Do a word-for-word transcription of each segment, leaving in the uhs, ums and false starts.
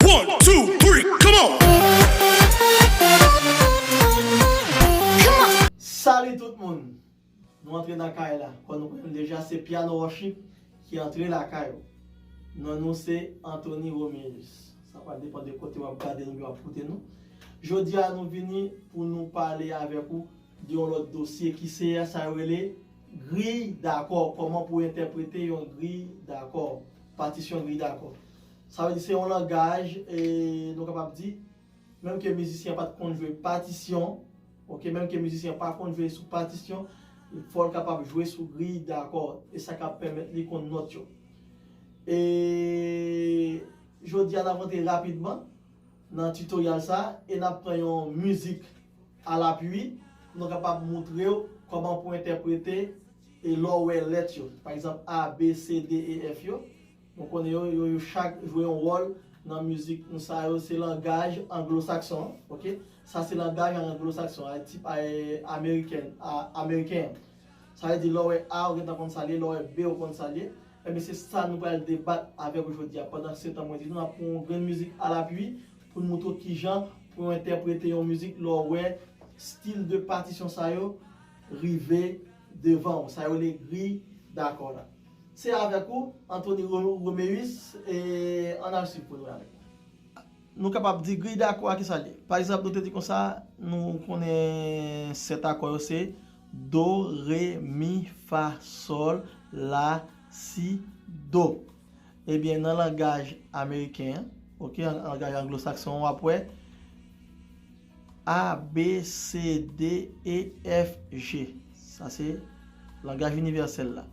One, two, three, come on! Come on! Salut tout moun! Nou antre nan kay la. Kon nou konnen deja, se Piano Worship ki antre lakay ou. Non nou se Anthony Romeus. Sa pral depann de kote w ap gade nou, w ap koute nou. Jodi a nou vini pou nou pale avèk ou de yon lòt dosye ki se sa yo rele griy dakò. Kòman pou entèprete yon griy dakò, patisyon griy dakò. Sa vle di se yon langaj, e, nou kapab di, menm ke mizisyen an pa t konn jwe patisyon, ok, menm ke mizisyen an pa konn jwe sou patisyon, fò l kapab jwe sou griy dakò, e sa k ap pèmèt li konn nòt yo. E jodi a n ap rantre rapidman nan tutorial sa, e n ap pran yon mizik alapui, pou nou kapab moutre w kòman pou entèprete e lè w wè lèt yo. Pa egzanp, A, B, C, D, E, F yo. Nou konnen yo, yo, yo chak jwe yon wòl nan mizik nou sa yo, se langaj anglosakson an, ok? Sa se langaj anglosakson, a, tip, a, ameriken, a, ameriken an. Sa vle di lè w wè A, ou gentan konn sa l ye, lè w wè B, ou konn sa l ye. Ebyen, se sa nou pral debat avèk ou jodi a. Pandan se tan, mwen di nou, n ap pran yon grenn mizik alapui pou n moutre w kijan pou w entèprete yon mizik lè w wè stil de patisyon sa yo rive devan w. Sa yo rele griy dakò la. Se avèk ou, Anthony Ro-, Romeus, e ann al swiv pou nou avèk nou. Nou kapab di griy dakò a ki sa l ye. Pa egzanp, nou te di konsa, nou konnen sèt akò yo se do, re, mi, fa, sòl, la, si, do. Ebyen, nan langaj ameriken an, ok, an, langaj anglosakson, w ap wè A, B, C, D, E, F, G. Sa se langaj inivèsèl la.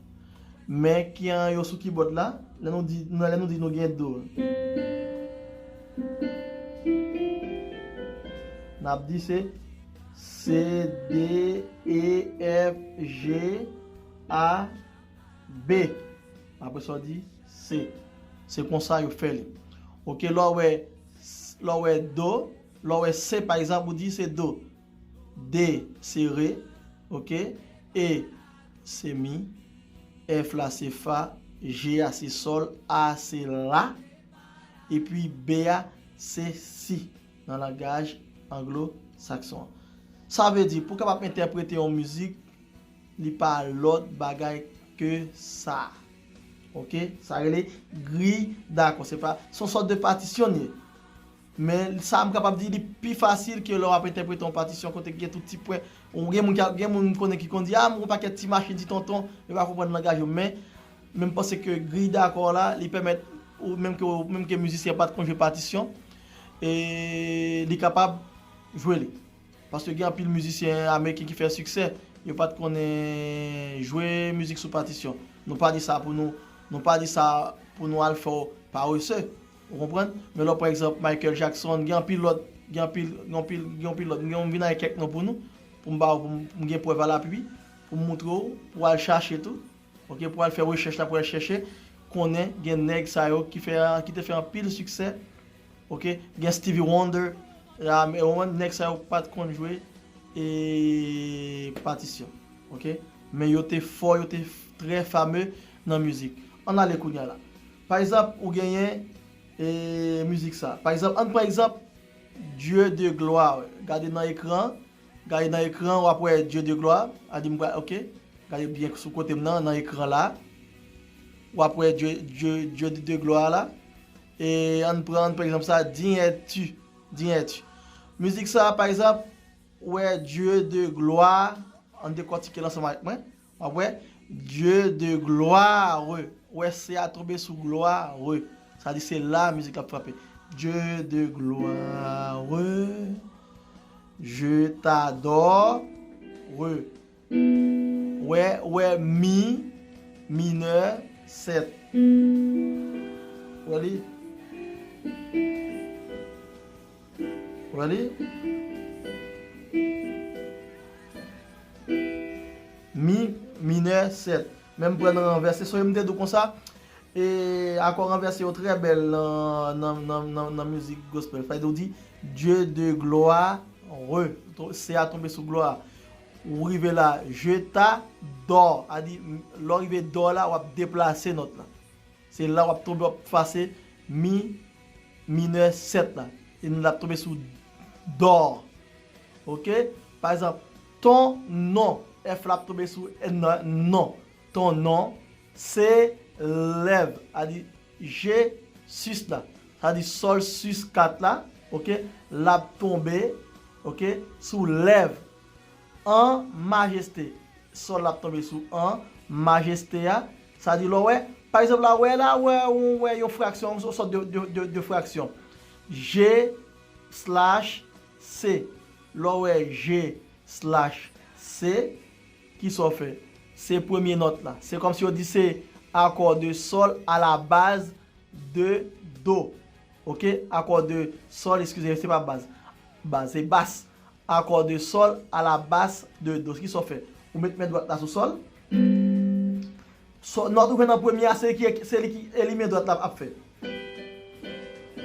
Men ki an yo sou kibòd la, lè nou di, lè nou di nou gen do, n ap di se C, D, E, F, G, A, B. Apre sa, w di C. Se konsa yo fè li. Ok, lè w wè, lè w wè do, lè w wè C, pa egzanp, ou di se do. D, se re. Ok? E, se mi. F la, se fa. G a, se sòl. A, se la. Epi B a, se si. Nan langaj anglo-sakson an. Sa vle di, pou w kapab entèprete yon mizik, li pa lòt bagay ke sa. Ok? Sa rele griy dakò. Se pa, se yon sòt de patisyon li ye. Men sa m kapab di, li pi fasil ke lè w ap entèprete yon patisyon kote gen tout ti pwen. Ou gen moun ki, gen moun m konnen ki konn di, a, m gon pakèt ti machin, ti tonton, yo pa konprann langaj yo. Men, men m panse ke griy dakò la, li pèmèt ou, menm ke, menm ke mizisyen pa t konn jwe patisyon, e li kapab jwe li. Paske gen anpil mizisyen ameriken ki fè siksè, yo pa t konnen jwe mizik sou patisyon. Nou pa di sa pou nou, nou pa di sa pou nou al fè w parese. Ou konprann? Men lè w pran egzanp Michael Jackson, gen anpil lòt, gen anpil, gen anpil, gen anpil lòt. Gen yon vin ak kèk non pou nou, pou m ba w, pou m, pou m gen prèv alapui, pou m moutre w, pou w al chache tou. Ok, pou w al fè rechèch la, pou w al chèche, konnen gen nèg sa yo ki fè, ki te fè anpil siksè. Ok, gen Stevie Wonder, la, men ou konprann, nèg sa yo pa t konn jwe e patisyon. Ok, men yo te fò, yo te f-, trè fame nan mizik. Ann ale kounye a la. Pa egzanp, ou genyen e, mizik sa. Pa egzanp, ann pran egzanp Dieu de gloire. Gade nan ekran. Gade nan ekran, w ap wè Dieu de gloire. A di m pral, ok. Gade byen sou kote m nan, nan ekran la. W ap wè Dieu, Dieu, Dieu de gloire la. E ann pran, ann pran egzanp sa, Digne es-tu. Digne es-tu. Mizik sa, pa egzanp, ou wè Dieu de gloire. Ann dekòtike l ansanm avèk mwen. W ap wè, Dieu de gloire. Ou wè, C a tonbe sou gloire. Sa di se la mizik la ap frape. Dieu de gloire, je t'adore. Ou wè, ou wè, mi minè sèt. Ou wè li? Ou wè li? Mi minè sèt. Men m pran nan ranvèse. So, m te di w konsa, e, akò ranvèse yo trè bèl nan, nan, nan, nan, nan mizik gospel. Sa vle di w di, Dieu de gloire, C a tonbe sou gloire. Ou rive la, je t'adore. A di, lè w rive do la, w ap deplase nòt la. Se la w ap tonbe, w ap efase mi minè sèt la. E l ap tonbe sou dò. Oke? Pa egzanp, ton non. F la ap tonbe sou non. Ton non se lèv. A di G sis la. Sa di sòl sis kat la. Oke? L ap tonbe, oke, sou lèv. An majeste. Sòl la ap tonbe sou an majeste a. Sa di lè w wè, pa egzanp, la, wè la, wè, ou wè yon fraksyon, yon sòt de, de, de, de fraksyon. G slash C. Lè w wè G slash C, ki sa w fè? Se premye nòt la. Se kòmsi yo di se accord de sol à la base de do. Oke? Accord de sol, eskize, se pa baz. Baz, se bas. Accord de sol à la base de do. Ki sa w fè? Ou met men dwat la sou sòl. Sò, nòt ou fè nan premye a, se li ki, se li ki e li men dwat la ap fè.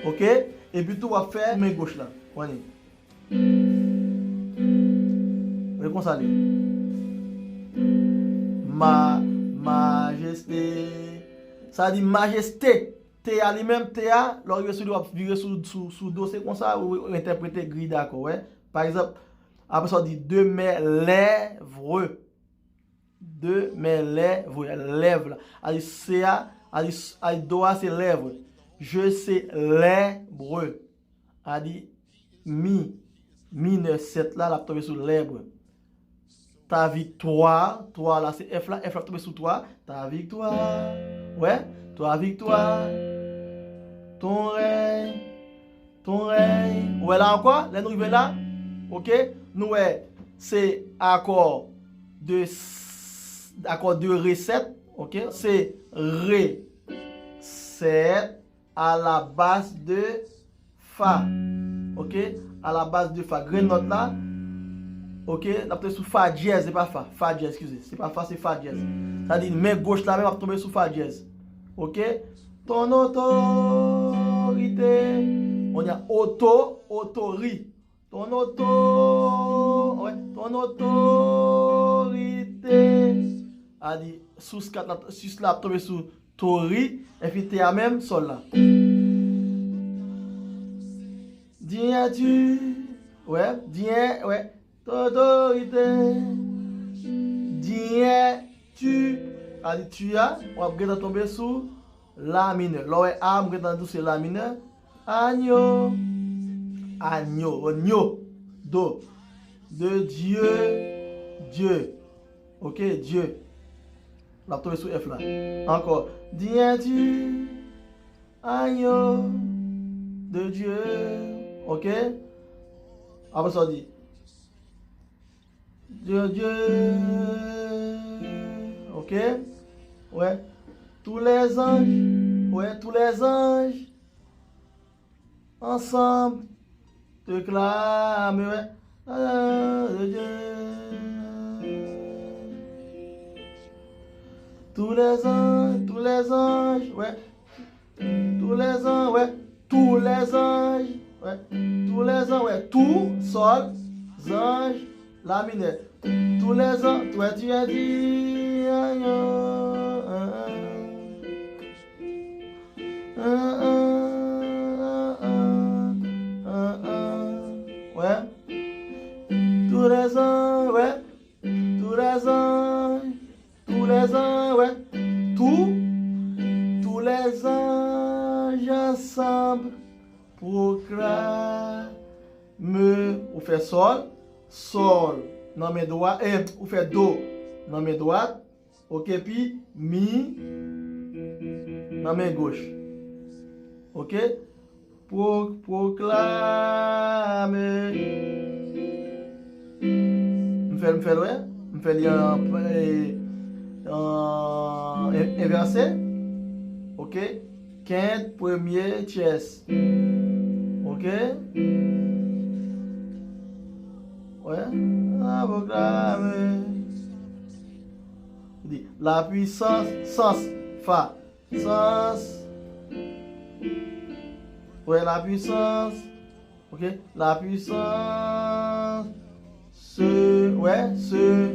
Oke? Epi tou w ap fè men goch la. Wè li. Wè konsa li. Ma, majeste. Sa di majeste. T a li menm, T a, lè w rive sou li, w ap vire sou, sou, sou do, se konsa ou, ou entèprete gri dakò, wè. Pa egzanp, apre sa w di de mes lèvres. De mes lèvres, lèv la. A di C a, a di, a di do a se lèv. Je se lèbre. A di mi, minè sèt la, l ap tonbe sou lèbre. Ta viktwa, twa la se F la, F la ap tonbe sou twa. Ta viktwa, wè, twa viktwa. Ton rèy, ton rèy. Ou wè la ankò, lè nou rive la, oke, nou wè se akò de s-, akò de re sèt, oke, se re sèt à la base de fa. Oke? À la base de fa. Grenn nòt la. Oke? L ap tonbe sou fa dyèz, se pa fa. Fa dyèz, eskize. Se pa fa, se fa dyèz. Sa di men goch la menm ap tonbe sou fa dyèz. Oke? Ton otorite. On a oto, otori. Ton oto, wè, ton otorite. A di, sous kat la, sis la ap tonbe sou tori, epi te a menm, sòl la. Diyè tu, wè, diyè, wè, ton otorite. Diyè tu, a di tu a, w ap gentan tonbe sou la minè. Lè w wè a, m gentan di w se la minè. Anyo. Anyo. Anyo. Do. De Dieu. Dieu. Oke, Dieu. L ap tonbe sou F la. Ankò. Diyè tu. Anyo. De Dieu. Oke. Apre sa, w di. De Dieu. Oke? Wè. Tous les anges. Wè, tous les anges. Ensemble. Te klame, wè. Ah, de Dieu. Tous les anges, tous les anges, wè. Tous les ans, wè. Tous les anges, wè. Tous les ans, wè. Tou, sòl, zanj, la minè. Tous les ans, wè, tu as dit, ah, ah, ah, ah. Ah, ah, ah, ah, ah, ah. Wè. Tous les ans, wè. Tous les anges, tous les ans, wè. Tous, tous les anges ensemble proclament. Ou fè sòl, sòl nan men dwat, e, ou fè do nan men dwat, oke, pi mi nan men goch. Oke? Pro-, proclame. M fè l, m fè l, wè. M fè li an, e, an en-, envèse. Oke. Kent, premye, tyès. Oke. Wè. A, proclame. Di, la puissance, sans, fa. Sans. Wè, la puissance. Oke? La puissance. Se, wè, se.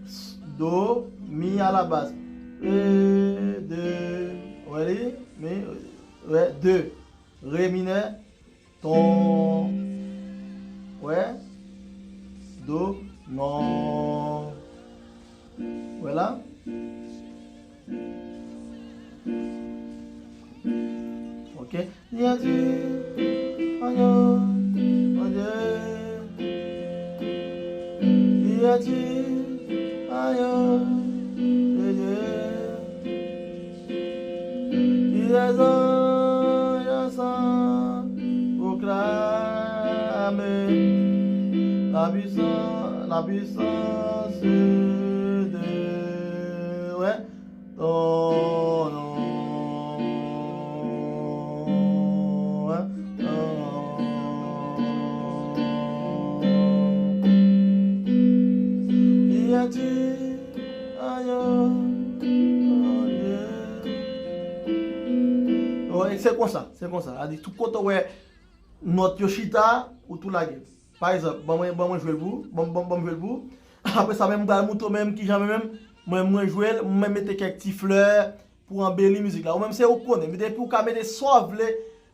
S-, do, mi à la base. E, de. Wè li? Mi, wè, de. Re minè, ton, wè, do, non. Wè la. Ok. Li a di, ayo, mon Dieu. Li a di, ayo, mon Dieu. Li a di, ayo, san pwoklame la puissance, la puissance de, ouais. Ton non, hein, ton non. Li a di, ayo, mon Dieu. Wi, se konsa, se konsa. A di, tout kote w wè nòt yo chita, ou tou lage. Pa egzanp, ban mwen, ban mwen jwe l pou ou, ban, ban, ban m jwe l pou ou. Apre sa, menm m pral montre w menm kijan mwen menm, mwen, mwen jwe l, mwen mete kèk ti flè pou anbeli mizik la. Ou menm se ou k konnen, men depi ou ka mete sa w vle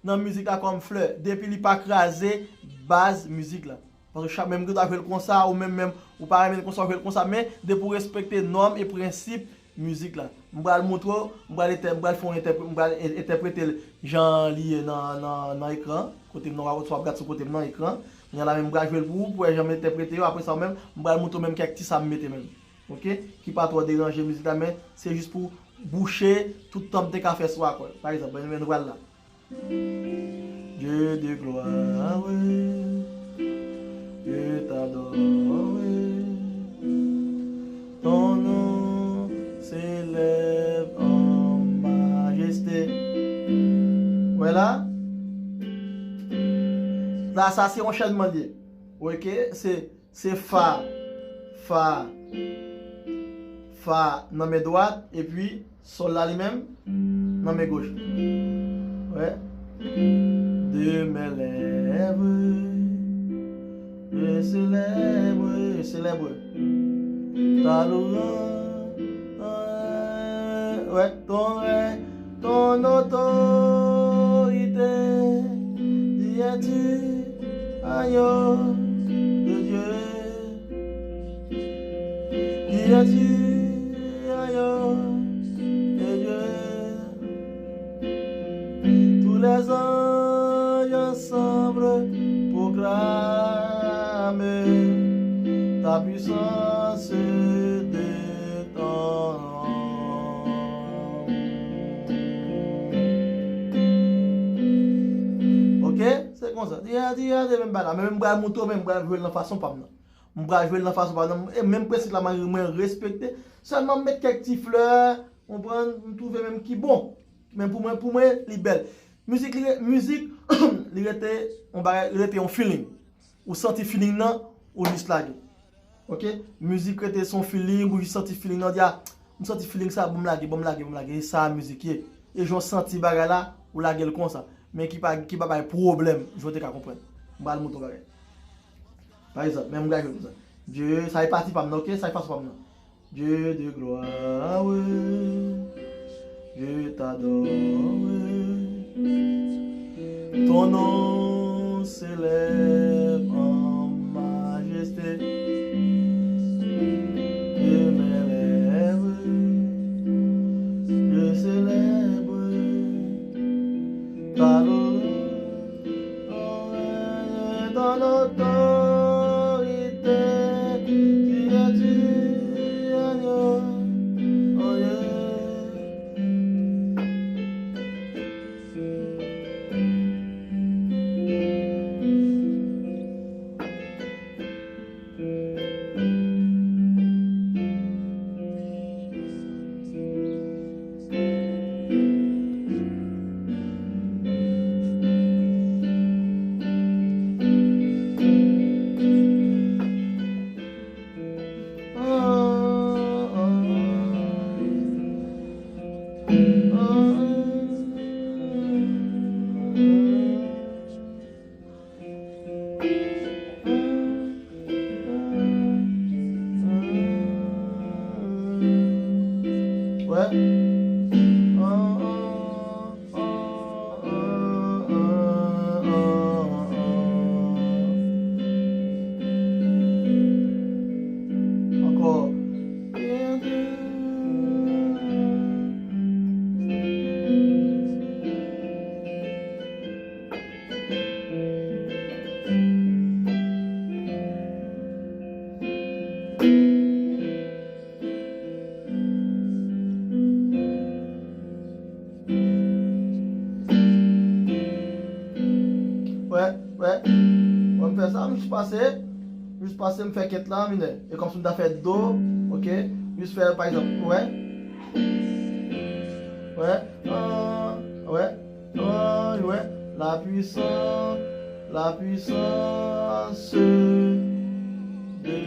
nan mizik la kòm flè, depi li pa kraze baz mizik la. Paske chak, menm ki ta jwe l konsa, ou menm, menm, ou pa renmen l konsa, w jwe l konsa, men depi w respekte nòm e prensip mizik la. M pral montre w, m pral entè-, m pral fè yon entèpre-, m pral en-, entèprete l jan li ye nan, nan, nan ekran, kote m nan, w ap gad sou kote m nan ekran. Kounye a la menm m pral jwe l pou ou, pou w wè jan m entèprete yo, apre sa w menm, m pral montre w menm kèk ti sa m mete menm. Ok? Ki pa twò deranje mizik la, men se jis pou bouche tout tan m te ka fè sou akò yo. Pa egzanp, men, men nou pral la. Dieu de gloire, je t'adore. Ton nom s'élève en majesté. Wè la. La, sa se yon chènman li ye. Ok, se Se fa, fa, fa nan men dwat, epi sòl la li menm nan men goch. Wè. De mes lèvres, je célèbre, je célèbre ta louange. Wè, ton règne, ton autorité, diète, ayo, de Dieu. Diète, ayo, de Dieu. Tous les anges ensemble proclament ta puissance de Ok, se konsa. Di a, di a, se menm bagay la. Men m pral montre w, men m pral jwe l nan fason pa m nan. M pral jwe l nan fason pa m nan. E menm prensip la, mwen, mwen respekte. Sèlman m met kèk ti flè, konprann, m twouve menm ki bon. Men pou mwen, pou mwen, li bèl. Mizik, li re-, mizik, li rete yon bagay, li rete yon feeling. Ou santi feeling nan, ou jis lage. Ok? Mizik rete se yon feeling, ou jis santi feeling nan, ou di, a, m santi feeling sa, ban m lage, ban m lage, ban m lage. E sa mizik ye. E jan w santi bagay la, ou lage l konsa. Men ki pa, ki pa bay pwoblèm, jan w te ka konprann. M pral montre w bagay. Pa egzanp, men m lage l konsa. Dieu, sa e pati pa m nan, ok? Sa e fason pa m nan. Dieu de gloire, je t'adore. Ton nom s'élève en majesté. De mes lèvres, je célèbre ta louange. Ton autorité, tu es Dieu, agneau, oh yeah. Wè. Wè, m fè sa, m jis pase, m jis pase, m fè kèt la an minè. E kòmsi m ta fè do, oke? M jis fè, pa egzanp, wè. Wè. An, wè. An, wè. La puissance, la puissance de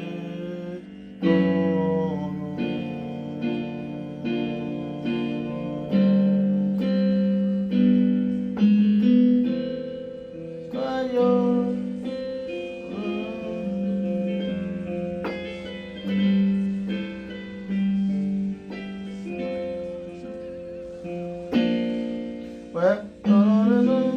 ton nom.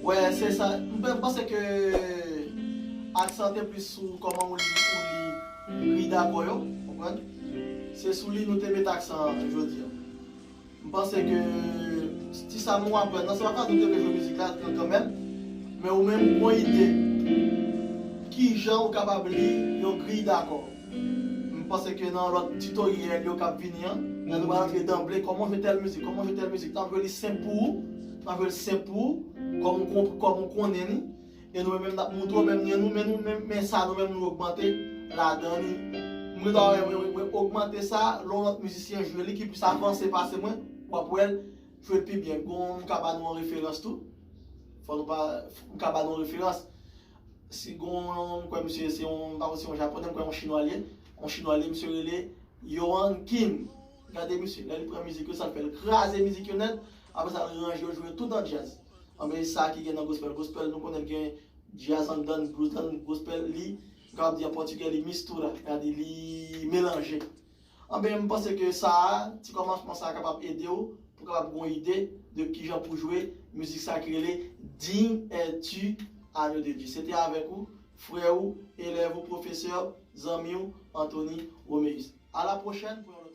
Wè, se sa. M pe- m panse ke aksan te plis sou kòman ou li, ou li griy dakò yo, konprann? Se sou li nou te met aksan jodi a. M panse ke ti sa nou aprann nan, se pa fason nou te vle jwe mizik la kanmenm, men ou menm ou gon ide kijan ou kapab li yon griy dakò. M panse ke nan lòt titoryèl yo k ap vini an, lè nou pral antre danble, kòman jwe tèl mizik, kòman jwe tèl mizik, n ap jwe li senp pou ou, n ap jwe li senp pou ou, kòm ou konp- kòm ou konnen li, e nou menm n ap montre w menm nen nou, men nou menm, men sa nou menm nou ogmante ladan li. Mwen ta renmen, mwen, mwen ogmante sa, lè yon lòt mizisyen jwe li ki plis avanse pase mwen, w ap wè l jwe l pi byen. Gon, m ka ba nou yon referans tou. Fò nou pa, m ka ba nou yon referans. Si gon, m kwè misye se yon, m pa konn si yon japonè, m kwè yon chinwa l ye. Yon chinwa l ye, misye rele Yohan Kim. Gade misye, lè li pran mizik yo, sa l fè, l kraze mizik yo nèt. Apre sa, l ranje yo, jwe yo tout an djaz. Anben, sa ki gen nan gospel. Gospel, nou konnen l gen djaz anndan l, blues anndan l, gospel li, m kapab di an pòtigè, li mistura, sètadi li melanje. Anben, m panse ke sa a, ti kòmansman sa a kapab ede w pou kapab gon ide de kijan pou jwe mizik sa ki rele Digne es-tu, agneau de Dieu. Se te avèk ou, frè ou, elèv ou, pwofesè, zanmi w, Anthony Roméus. A la pwochèn pou yon